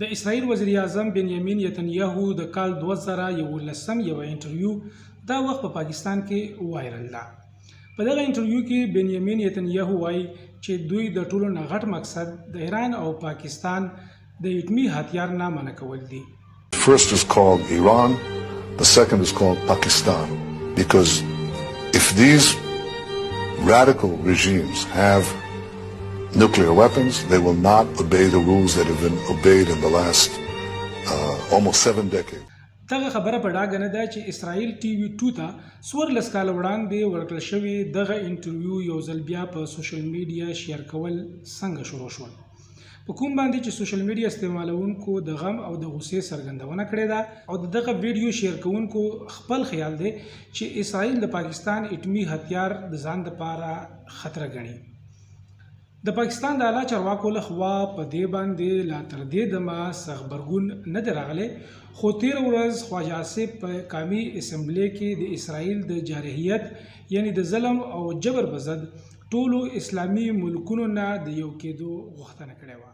د اسرائیل وزیراعظم بنیامین یتنیاهو د کال 2011 یوه انټرویو دا وخت په پاکستان کې وایرل ده. په دغه انټرویو کې بنیامین یتنیاهو وایي چې دوی د ټولو نه غټ مقصد د ایران او پاکستان د اټمي هتیار نه منع کول دي. First is called Iran, the second is called Pakistan, because if these radical regimes have nuclear weapons, they will not obey the rules that have been obeyed in the last almost 7 decades. دغه خبره په ډاګه نه ده چې اسرائیل ټي وي 2 ته 14 کاله وړاندې ورکړل شوې دغه انټرویو یو ځل بیا په سوشل میډیا شیر کول څنګه شروع شول، په کوم باندې چې سوشل میډیا استعمالونکو د غم او د غصې څرګندونه کړې ده، او د دغه ویډیو شیر کوونکو خپل خیال دی چې اسرائیل د پاکستان اټمي هتیار د ځان لپاره خطر ګڼي. د پاکستان د اعلی چارواکو لخوا په دې باندې لا تر دې دمه څه غبرګون نه دی راغلی، خو تېره ورځ خواجه آصف په قامي اسمبلۍ کې د اسرائیل د جارحیت، یعنی د ظلم او جبر په ضد ټولو اسلامي ملکونو نه د یو کېدو غوښتنه کړې وه.